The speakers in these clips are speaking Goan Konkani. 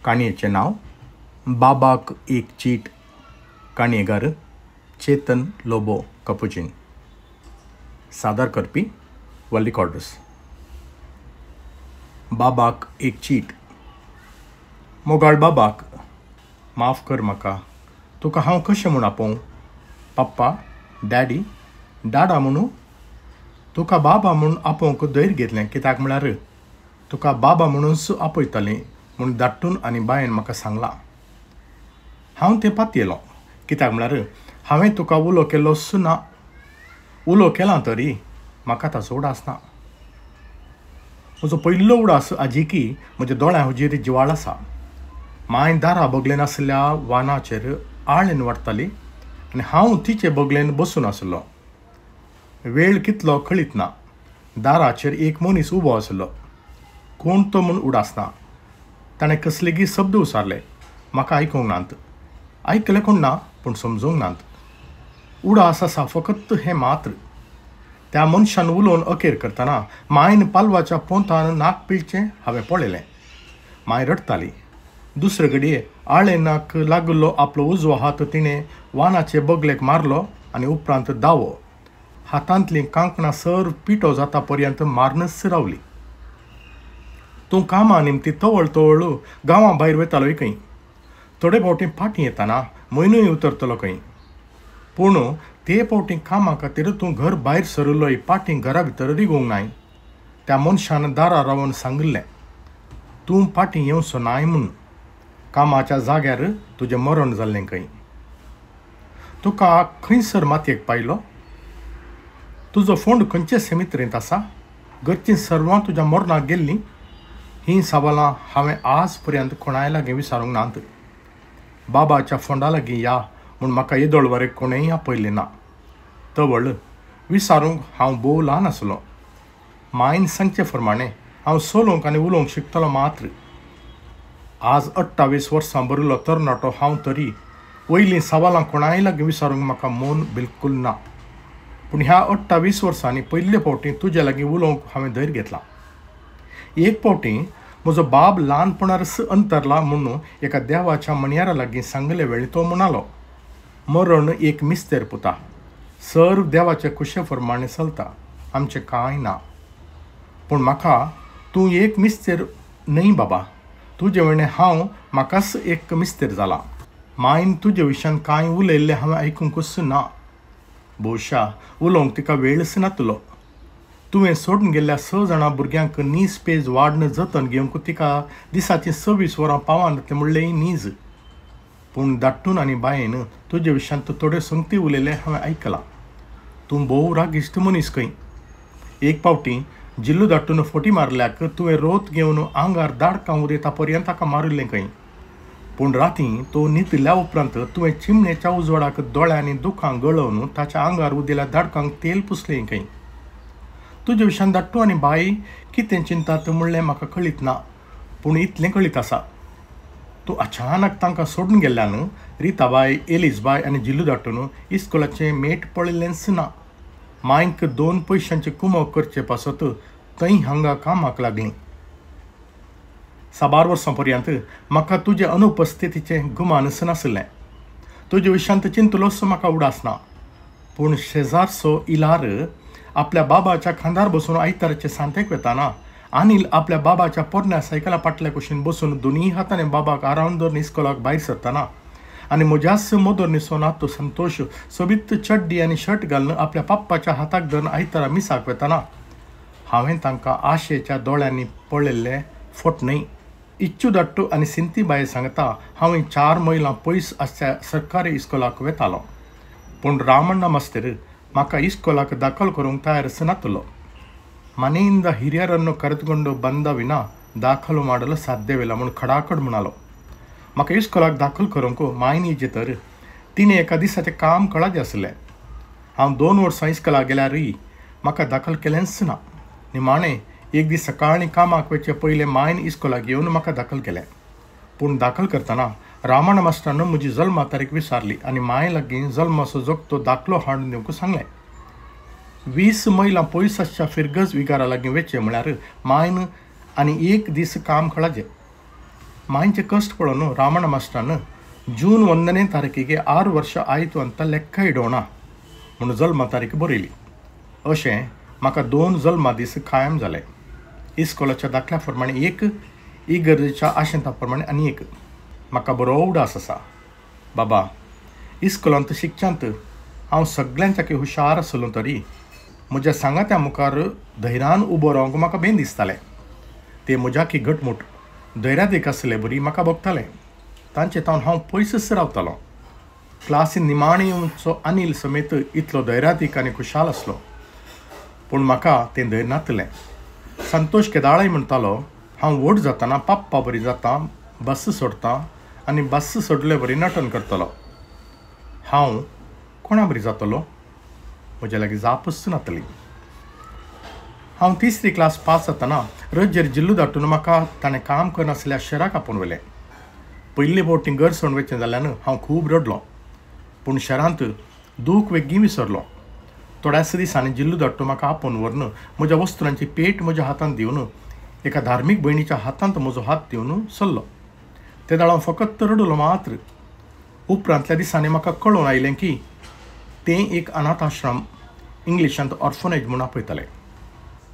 काणयेचें नांव बाबाक एक चीट. काणयेगार चेतन लोबो कपुचीन. सादर करपी वल्ली कॉड्रस. बाबाक एक चीट. मोगाळ बाबाक, माफ कर म्हाका, तुका हांव कशें म्हूण आपोवं? पप्पा, डॅडी, डाडा म्हणू? तुका बाबा म्हूण आपोवंक धैर्य घेतलें कित्याक म्हळ्यार तुका बाबा म्हणूनच आपयतालीं म्हूण धाडटून आनी बायन म्हाका सांगलां. हांव तें पातयेलो कित्याक म्हळ्यार हांवें तुका उलो केल्लोच ना. उलो केला तरी म्हाका ताचो उडास ना. म्हजो पयलो उडास आजिकी म्हज्या दोळ्यां हुजीर जिवाळ आसा. मांय दारा बगलेन आशिल्ल्या वानाचेर आळेन वाडटाली आनी हांव तिचे बगलेन बसून आसलो. वेळ कितलो कळीत ना. दाराचेर एक मनीस उबो आसलो. कोण तो म्हूण उडास ना. ताणें कसलेगी शब्द उसारले, म्हाका आयकूंक नात. आयकलें कोण ना, पूण समजूंक नात. उडास आसा फकत हें मात्र. त्या मनशान उलोवन अखेर करतना मायन पालवाच्या पोंतान नाक पिळचें हांवें पळयलें. माय रडटाली. दुसरे घडये आळेनाक लागिल्लो आपलो उजवो हात तिणें वानाचे बगलेक मारलो आनी उपरांत दावो हातांतलीं कांकणां सर पिठो जाता पर्यंत मारनच रावली. तूं कामा निमती तवळ तवळ गांवा भायर वयतालोय खंय. थोडे फावटी फाटीं येताना म्हयनोय उतरतलो खंय. पूण ते फावटी कामा खातीर तूं घर भायर सरिल्लोय फाटीं घरा भितर रिगूंक नाय. त्या मनशान दारार रावन सांगिल्लें, तूं फाटीं येवचो नाय म्हूण. कामाच्या जाग्यार तुजें मरण जाल्लें खंय. तुका खंयसर मातयेक पायलो? तुजो फोंड खंयचे सेमित्रेंत आसा? घरचीं सर्वां तुज्या मरणाक गेल्लीं? हीं सवालां हांवें आज पर्यंत कोणाय लागीं विचारूंक नात. बाबाच्या फोंडा लागीं या म्हूण म्हाका येदोळ वरें कोणेंय आपयलें ना. तवळ विचारूंक हांव भोव ल्हान आसलो. मायन सांगचे प्रमाणें हांव चलोवंक आनी उलोवंक शिकतलो मात्र. आज 28 वर्सां भरिल्लो तरणाटो हांव तरी वयलीं सवालां कोणाय लागीं विचारूंक म्हाका मन बिलकूल ना. पूण ह्या 28 वर्सांनी पयले फावटी तुजे लागीं उलोवंक हांवें धैर्य घेतलां. एक फावटी म्हजो बाब ल्हानपणारच अंतरला म्हणून एका देवाच्या म्हणयारा लागीं सांगले वेळी तो म्हणालो, मरण एक मिस्तेर पुता, सर्व देवाचे कुशे प्रमाणे चलता, आमचें कांय ना. पूण म्हाका तूं एक मिस्तेर न्हय बाबा, तुजे वयलें हांव म्हाकाच एक मिस्तेर जाला. मायन तुजे विशयान कांय उलयल्लें हांवें आयकूंकच ना. भोवशा उलोवंक तिका वेळच नातलो. तुवें सोडून गेल्ल्या 6 जाणां भुरग्यांक नीज पेज वाडन जतन घेवंक तिका दिसाचीं 26 वरां पावनातलें म्हणलेंय नीज. पूण धाडटून आनी बायन तुजे विशयांत थोड्यो संगती उलयलें हांवें आयकलां. तूं भोव रागिश्ट मनीस खंय. एक फावटी जिल्लू धाडटून फोटी मारल्याक तुवें रोत घेवन आंगार दाडकां उरयता पर्यंत ताका मारिल्लें खंय. पूण राती तो न्हिदल्या उपरांत तुवें चिमणेच्या उजवाडाक दोळ्यांनी दुखां गळोवन ताच्या आंगार उदिल्ल्या दाडकांक तेल पुसलें खंय. तुजे विशयान धाडटू आनी बाई कितें चिंतात म्हणलें म्हाका कळीत ना, पूण इतलें कळीत आसा, तूं अचानक तांकां सोडून गेल्ल्यान रिताबाय, एलिजबाय आनी जिल्लू धाडटून इस्कोलाचें मेट पळयल्लेंच ना. मांयक 2 पयशांचे कुमक करचे पासत थंय हांगा कामाक लागलीं. साबार वर्सां पर्यंत म्हाका तुजे अनुपस्थितीचें गुमानच नासलें. तुजे विशयांत चिंतलोच म्हाका उडास ना. पूण शेजारचो इलार आपल्या बाबाच्या खांदार बसून आयताराचे सांतेक वेताना अनिल आपल्या बाबाच्या पोरण्या सायकला फाटल्या कुशीन बसून दोनूय हातांनी बाबाक आरावन धरून इस्कोलाक भायर सरतना आनी म्हज्याच मोदरनीचो नातू संतोश सोबीत चड्डी आनी शर्ट घालून आपल्या पप्पाच्या हाताक धरून आयतारा मिसाक वेताना हांवें तांकां आशेच्या दोळ्यांनी पळयल्लें फट न्हय. इच्चू धाडटू आनी सिंतीबाय सांगता हांव 4 मैलां पयस आसच्या सरकारी इस्कोलाक वेतालो. पूण रामण्णा मास्तर म्हाका इस्कोलाक दाखल करूंक तयारच नातलो. ಮನೆಯಿಂದ ಹಿರಿಯರನ್ನು ಕರೆದುಕೊಂಡು ಬಂದ ವಿನ ದಾಖಲು ಮಾಡಲು ಸಾಧ್ಯವಿಲ್ಲ म्हूण खडाखड म्हणालो. म्हाका इस्कोलाक दाखल करूंक मायनीचे तर तिणें एका दिसाचें काम कळाजें आसलें. हांव 2 वर्सां इस्कोलाक गेल्यारय म्हाका दाखल केलेंच ना. निमाणें एक दीस सकाळीं कामाक वचचे पयलें मायन इस्कोलाक येवन म्हाका दाखल केलें. पूण दाखल करतना रामण मास्टरान म्हजी जल्मा तारीख विचारली आनी माय लागीं जल्माचो जोगतो दाखलो हाडून दिवंक सांगलें. 20 मैलां पयस आसच्या फिरगज विगारा लागीं वचचें म्हळ्यार मायन आनी एक दीस काम खळाजें. ಮಾಂಚೆ ಕಷ್ಟ ಪಳೋನು ರಾಮಣ್ಣ ಮಾಸ್ಟರ್ನ ಜೂನ್ 1ನೇ ತಾರೀಕಿಗೆ 6 ವರ್ಷ ಆಯಿತು ಅಂತ ಲೆಕ್ಕ ಇಡೋಣ म्हणून जल्मा तारीख बरयली. अशें म्हाका 2 जल्मा दीस कायम जाले. इस्कोलाच्या दाखल्या प्रमाणे एक, इगर्जेच्या आशेंता प्रमाणे आनी एक. म्हाका बरो उडास आसा बाबा, इस्कोलांत शिकच्यांत हांव सगळ्यांच्याकी हुशार आसलो तरी म्हज्या सांगात्या मुखार धैर्यान उबो रावंक म्हाका बेन दिसतालें. ते म्हज्याकी घटमूट धैर्यादेक आसले बरी म्हाका भोगताले. तांचे तावन हांव पयसच रावतालो. क्लासीन निमाणे येवचो अनिल समेत इतलो धैर्यादीक आनी खुशाल आसलो, पूण म्हाका तें धैर्य नातलें. संतोष केदाळय म्हणटालो, हांव व्हड जातना पाप्पा बरी जाता, बस सोडटा आनी बस सोडले बरी नटन करतलो. हांव कोणा बरी जातलो? म्हज्या लागीं जापच नातली. हांव 3री क्लास पास जातना रजेर जिल्लू दाटून म्हाका ताणें काम करनासल्या शहराक आपोवन व्हेलें. पयले फावटी घर सोडून वचचें जाल्यान हांव खूब रडलो, पूण शहरांत दूख वेगीं विसरलो. थोड्याच दिसांनी जिल्लू दाटू म्हाका आपोवन व्हरून म्हज्या वस्तुरांची पेट म्हज्या हातांत दिवन एका धार्मीक भयणीच्या हातांत म्हजो हात दिवन सरलो. ते दाळ हांव फकत रडलो मात्र. उपरांतल्या दिसांनी म्हाका कळोवन आयलें की तें एक अनाथ आश्रम, इंग्लिशांत ऑर्फनेज म्हूण आपयताले.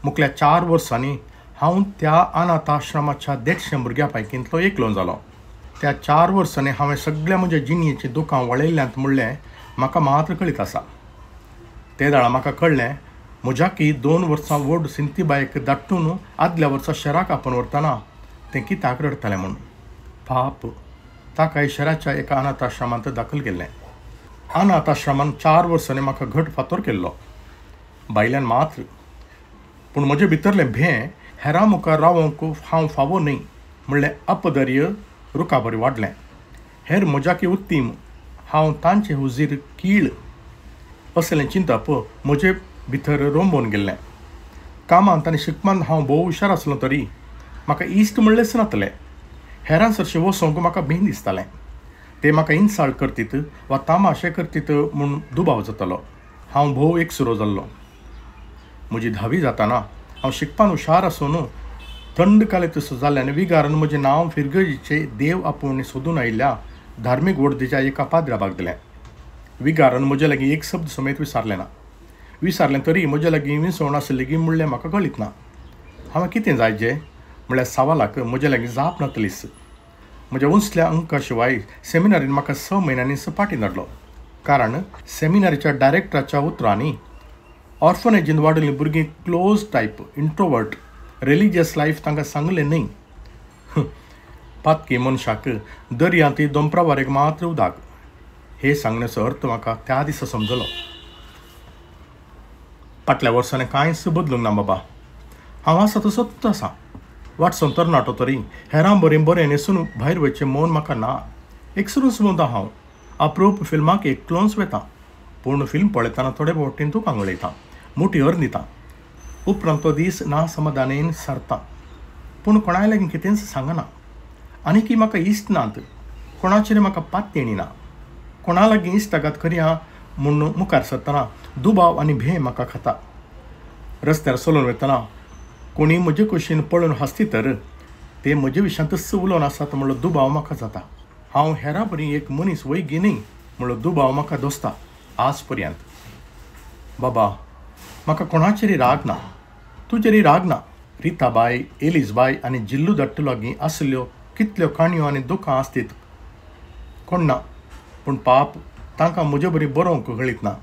मुखल्या 4 वर्सांनी हांव त्या अनाथ आश्रमाच्या 150 भुरग्यां पैकींतलो एकलो जालो. त्या 4 वर्सांनी हांवें सगळ्या म्हज्या जिणेचीं दुकां वळयल्यांत म्हणलें म्हाका मात्र कळीत आसा. ते दाळा म्हाका कळ्ळें म्हज्याकी 2 वर्सां व्हड सिंतीबायक दाट्टून आदल्या वर्सा शहराक आपोवन व्हरतना तें कित्याक रडटालें म्हूण. पाप, ताकाय शहराच्या एका अनाथ आश्रमांत दाखल केल्लें. अनाथ आश्रमान 4 वर्सांनी म्हाका घट फातोर केल्लो, भायल्यान मात्र. पूण म्हजे भितरलें भें हेरां मुखार रावंक हांव फावो न्हय म्हणलें अपधैर्य रुखाबरी वाडलें. हेर म्हज्याकी उत्तीम, हांव तांचे हुजीर कीळ असलें चिंतप म्हजे भितर रोंबोवन गेल्लें. कामांत आनी शिकपांत हांव भोव हुशार आसलो तरी म्हाका इश्ट म्हणलेंच नातलें. हेरां सरशीं वचोंक म्हाका भीन दिसतालें. ते म्हाका इन्साल्ट करतीत वा तामाशे करतीत म्हूण दुबाव जातालो. हांव भोव एकसुरो जाल्लो. म्हजी 10वी जाताना हांव शिकपान हुशार आसून थंड काले तसो जाल्ल्यान विगारान म्हजें नांव फिरगजीचे देव आपोवणी सोदून आयिल्ल्या धार्मीक वडदीच्या एका पाद्र्याबाग दिलें. विगारान म्हजे लागीं एक शब्द समेत विसारलें ना. विसारलें तरी म्हजे लागीं विसवण आसली की म्हणलें म्हाका कळीत ना. हांवें कितें जाय जे म्हणल्यार सवालाक म्हजे लागीं जाप नातलीच. म्हज्या उंचल्या अंका शिवाय सेमिनारीन म्हाका 6 म्हयन्यांनी फाटीं धाडलो, कारण सेमिनारीच्या डायरेक्टराच्या उतरांनी ऑर्फनेजीन वाडयल्लीं भुरगीं close type, introvert, religious life तांकां सांगलें न्हय. पातकी मनशाक दर्यांत दोंपरा वारेक मात्र उदक हे सांगण्याचो अर्थ म्हाका त्या दिसा समजलो. फाटल्या वर्सांनी कांयच बदलूंक ना बाबा. हांव आसा तसोच आसा. वाटसो तरणाटो तरी हेरां बरें बरें न्हेसून भायर वयचें मन म्हाका ना. एकसुरूच भोंवता हांव. अप्रूप फिल्माक एकलोच वेता, पूण फिल्म पळयतना थोडे फावटीन तुका उलयता, मोटी हर दिता. उपरांत तो दीस ना समाधानेन सरता, पूण कोणाय लागीं कितेंच सांगना. आनीकी म्हाका इश्ट नात, कोणाचेर म्हाका पातयेणी ना. कोणा लागीं इश्टागत करया म्हूण मुखार सरतना दुबाव आनी भें म्हाका खाता. रस्त्यार चलोवन वतना कोणी म्हजे कुशीन पळोवन हांसती तर ते म्हजे विशांतच उलोवन आसात म्हणलो दुबाव म्हाका जाता. हांव हेरां बरी एक मनीस वयगी न्हय म्हणलो दुबाव म्हाका दोसता आज पर्यंत. बाबा, म्हाका कोणाचेरय राग ना, तुजेरय राग ना. रिताबाय, एलिजबाय आनी जिल्लू दाट्टू लागीं आसल्यो कितल्यो काणयो आनी दुकां आसतीत कोण ना, पूण पाप तांकां म्हजे बरी बरोवंक कळीत ना.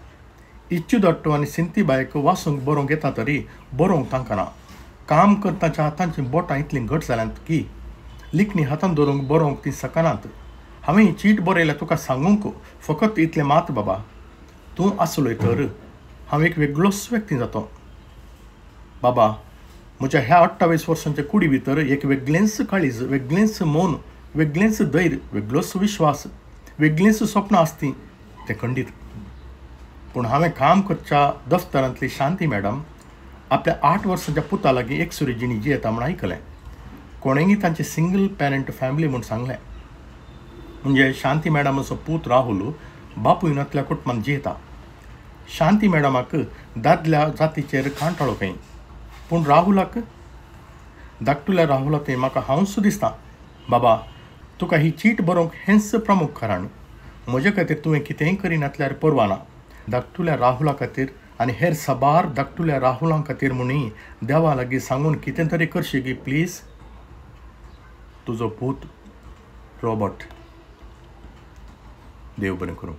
इच्चू दाट्टू आनी सिंतीबायक वाचूंक बरोवंक येता तरी बरोवंक तांकां ना. काम करताच्या हातांचीं बोटां इतलीं घट जाल्यांत की लिखणी हातांत दवरूंक बरोवंक तीं शकनात. हांवें ही चीट बरयल्या तुका सांगूंक फकत इतलें मात बाबा, तूं आसलोय तर हांव एक वेगळोच व्यक्ती जातो. बाबा, म्हज्या ह्या 28 वर्सांच्या कुडी भितर एक वेगळेंच काळीज, वेगळेंच मन, वेगळेंच धैर्य, वेगळोच विश्वास, वेगळींच सपनां आसती तें खंडीत. पूण हांवें काम करच्या दफ्तरांतली शांती मॅडम आपल्या 8 वर्सांच्या पुता लागीं एकसुरी जिणी जियेता म्हूण आयकलें. कोणेंगी तांची सिंगल पॅरंट फॅमिली म्हूण सांगलें. म्हणजे शांती मॅडमाचो पूत राहुल बापूय नातल्या कुटुंबान जियेता. शांती मॅडमाक दादल्या जातीचेर कांटाळो खंय, पूण राहुलाक, धाकटुल्या राहुला तें म्हाका हांवूच दिसता. बाबा, तुका ही चीट बरोवंक हेंच प्रमुख कारण. म्हजे खातीर तुवें कितेंय करिनातल्यार परवा ना. धाकटुल्या राहुला खातीर आनी हेर साबार धाकटुल्या राहुलां खातीर म्हणून देवा लागीं सांगून कितें तरी करशी गी प्लीज. तुजो पूत रॉबर्ट. देव बरें करूं.